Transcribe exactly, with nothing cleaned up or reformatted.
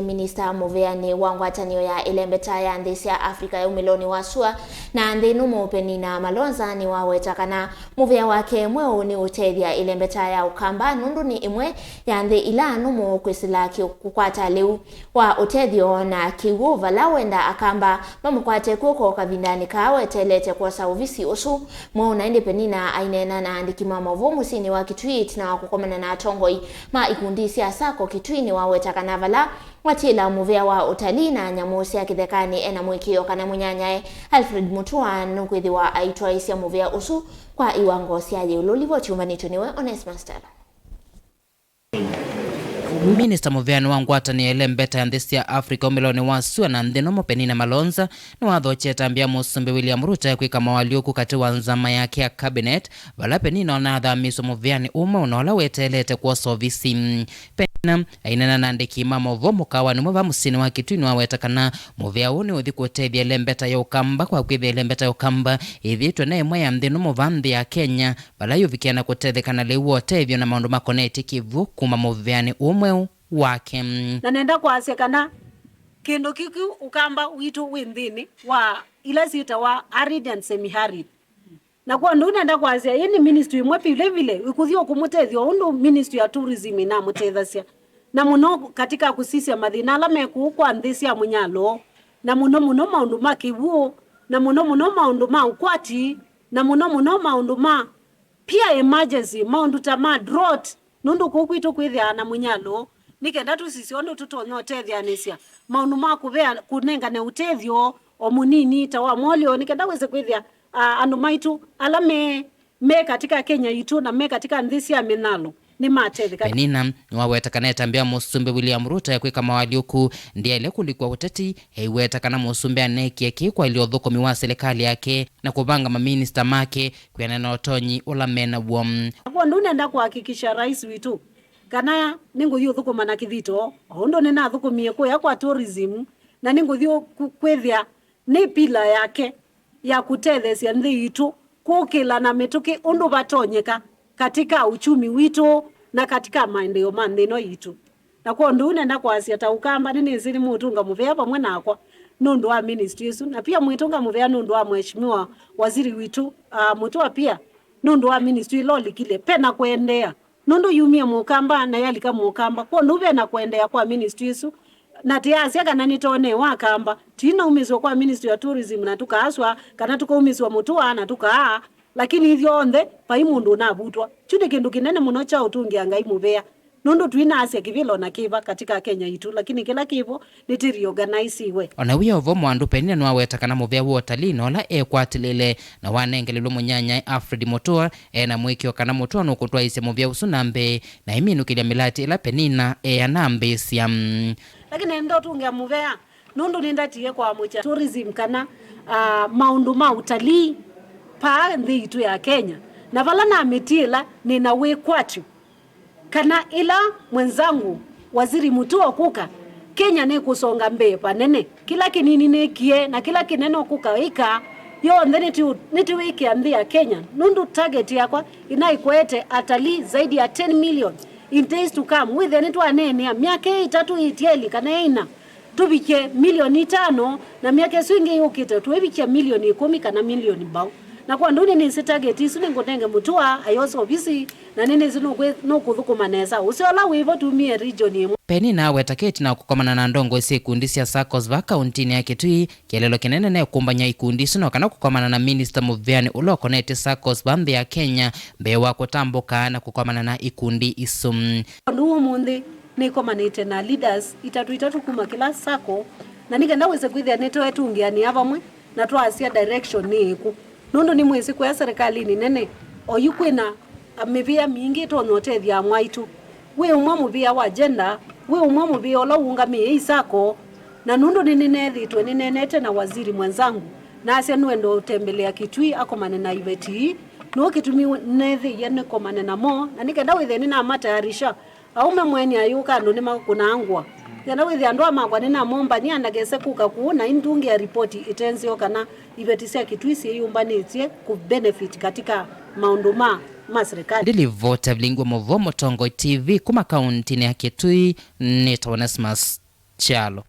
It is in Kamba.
Minista mũvĩanĩ wa ngwatanĩo ya ĩlembeta ya nthĩ sya Africa ya umĩlonĩ wa sua na nthĩ nũmũ Penina Malonza nĩwaweta kana mũvĩa wake mweũ nĩ ũtethya ĩlembeta ya Ũkamba nũndũ nĩ ĩmwe ya nthĩ ila nũmũ kwĩsĩla kĩ- kũkwata lĩu wa ũtethyo na kĩw'ũ vala wenda Akamba mamũkwate kw'oko kavindanĩ kaa weteelete kwosa ovisi ũsu mweũ. Na ĩndĩ Penina aineena na aandĩki ma maũvoo mũsyĩnĩ wa Kitui ĩtina wa kũkomana na atongoi ma ikundi sya sacco Kitui nĩwaweta kana vala watiĩla mũvĩa wa ũtalii na nyamũ sya kĩthekanĩ ena mũĩkĩĩo kana mũnyanyae Alfred Mutua nũkwĩthĩwa aitwaĩsya mũvĩa ũsu kwa iwango sya ĩũlũ. Livoti yũmbanĩtw'e nĩwe Onesmus Tala. Minista mũvĩanĩ wa ngwatanĩo ya ĩlembeta ya nthĩ sya Africa umĩlonĩ wa sua na nthĩ nũmũ Penina Malonza nĩwathokye ĩtambya ya Mũsumbĩ William Ruto ya kwĩka moalyũku katĩ wa nzama yake ya cabinet, vala Penina ona athamiswe mũvĩanĩ ũmwe na ũla weteelete kwosa ovisi. Penina aineena na andĩki ma maũvoo mũkaawanĩ ũmwe va mũsyĩnĩ wa Kitui nĩwaweta kana mũvĩa ũũ nĩũthi kũtethya ĩlembeta ya Ũkamba kwa kwĩthĩa ĩlembeta ya Ũkamba ĩthĩĩtwe na ĩmwe ya nthĩ nũmũ va nthĩ ya Kenya vala yũvikĩa na kũtetheka na lĩu wa ũtethyo na maũndũ makonetye kĩw'ũ kuma mũvĩanĩ ũũ mweũ wake. Na nenda kwasya kana kĩndũ kĩu kĩu Ũkamba witũ wĩ nthĩnĩ wa ila syĩtawa arid and semi-arid. Na kwondũ nenda kwasya, ĩĩ nĩ ministry ĩmwe vile vile ĩkũthi o kũmũtethya o ũndũ ministry ya tourism ĩnamũtethasya, na mũno katika kũsisya mathĩna ala me kũu kwa nthĩ sya mũnyalo, na mũno mũno maũndũ ma kĩw'ũ, na mũno mũno maũndũ ma ũkwati, na mũno mũno maũndũ ma pia emergency, maũndũ ta ma drought, nũndũ kũu kwitũ kwĩthĩawa na mũnyalo, nĩ kenda tũsisye ũndũ tũtonya ũtethyanĩsya maũndũ ma kũvea, kũnengane ũtethyo o mũnini ta wa molyo, nĩ kenda wĩse kwĩthĩa, ah, andũ maitũ ala me, me katika Kenya itũ na me katika nthĩ sya mĩnyalo nĩmatetheka. Penina nĩwaweta kana ĩtambya ya Mũsumbĩ William Ruto ya kwĩka moalyũku ndyaĩle kũlikwa ũteti, eiweta kana Mũsumbĩ aneekie kĩĩ kwaĩlya ũthũkũmi wa silikalĩ yake na kũvanga maminista make kwĩanana na ũtonyi ũla me naw'o. Na kwondũ nenda kũhakikisha rais witũ kana nĩngũthi ũthũkũma na kĩthito, o ũndũ nĩnathũkũmie kũya kwa tourism, na nĩngũthi ũ-, ku-, kwĩthĩa nĩ pila yake ya kũtetheesya nthĩ yitũ kũkĩla na mĩtũkĩ ũndũ vatonyeka katika uchumi witũ na katika maendeeo ma nthĩ ĩno yitũ. Na kwondũ ũu nenda kwasya ta Ũkamba nĩnĩsĩ nĩmũũtũnga mũvea vamwe nakwa nũndũ wa ministry ĩsu, na pia mwĩtũnga mũvea nũndũ wa Mheshimiwa Waziri witũ, ah, Mutua pia nũndũ wa ministry ĩla ũlikile. Pe na kũendeea, nũndũ yumie Mũkamba na yalika Mũkamba, kwondũ ve na kũendeea kwa ministry ĩsu. Na tĩasya kana nĩtoneewa Akamba, tũinaumĩsw'a kwa Ministry of Tourism na tũkaaswa, kana tũkaumĩsw'a Mutua na tũkaa, lakini ithyonthe vai mũndũ ũnavutwa. Kyu nĩ kĩndũ kĩnene mũno kya ũtũngĩa Ngai mũvea, nũndũ tũinaasya kĩvĩla o na kĩva katika Kenya itũ, lakini kĩla kĩvo nĩtĩreorganiziwe. O na wĩ o vo, Mwandũ Penina nĩwaweta kana mũvea wa ũtalii na ũla ekwatĩlĩle na wanengelelwe mũnyanyae Alfred Mutua, e na mũĩkĩĩo kana Mutua nũkũtwaĩĩsya mũvea ũsu na mbee na aiminũkĩlya mĩlatĩ ĩla Penina eanambĩĩsya. Lakini nĩndatũngĩa mũvea nũndũ nĩndatie kwamũkya tourism kana, ah, maũndũ ma ũtalii paa nthĩ itũ ya Kenya, na vala namĩtiĩla nĩ na wĩkwatyo kana ĩla mwenzangu Waziri Mutua ũkũka, Kenya nĩkũsonga mbee vanene. Kĩla kĩnini nĩkie na kĩla kĩnene ũkũka ĩka, yonthe nĩtũ-, nĩtũwĩkĩa nthĩ ya Kenya, nũndũ target yakwa ĩnaĩkwete atalii zaidi ya ten million in days to come. Wĩthĩa nĩtwaneenea myaka ĩtatũ ĩtyaĩli kana ĩna, tũvikye milioni itano, na myaka ĩsu ĩngĩ yũkĩte twĩvikya milioni ĩkũmi kana milioni mbau. Na kwondũ nĩnĩsĩ target isu nĩngũnenge Mutua ayose ovisi, na nĩnĩsĩ nũkwĩ-, nũkũthũkũma nesa. Ũseo ũla wĩ vo tumie region ĩmwe. Penina aweta kĩtina wa kũkomana na ndongoi sya ikundi sya saccos va kauntinĩ ya Kitui, kĩeleelo kĩnene nĩ kũmbany'a ikundi isu no kana kũkomana na minista mũvĩanĩ ũla ũkonetye saccos va nthĩ ya Kenya mbee wa kũtambũka na kũkomana na ikundi isu. Ũndũ ũmũnthĩ nĩkomanĩte na leaders itatũ itatũ kuma kĩla sacco, na nĩ kenda wĩse kwĩthĩa nĩtwetũngĩanĩa vamwe na twasya direction nĩ ĩkũ. Nũndũ nĩmwĩsĩ kũya serĩkalĩnĩ nene, oyu kwĩna mĩvĩa mingĩ ĩtonya ũtethya amwe aitũ. Wĩ ũmwe mũvĩa wa gender, wĩ ũmwe mũvĩa ũla ũũngamĩe ii sacco, na nũndũ nĩnĩneethĩĩtwe nĩneenete na waziri mwenzangu, nasya nũenda ũtembelea Kitui akomane na iveti ii, nũũ kĩtumi neethĩie nĩkomane namo, na nĩ kenda wĩthĩe nĩnamatayarisha. Aũme mweni ayũka andũ nĩmakũnangwa. Nĩ kenda wĩthĩe andũ aa makwa nĩnamombany'a ndakese kũka kũũ na indũngĩa ripoti ĩte nzeo kana iveti sya Kitui syĩyũmbanĩtye kũ benefit katika maũndũ ma, ma serikali. Ndilivota vilingi wa mũvoo Mũtongoi T V kuma kauntinĩ ya Kitui, nĩtawa Onesmus kyalo.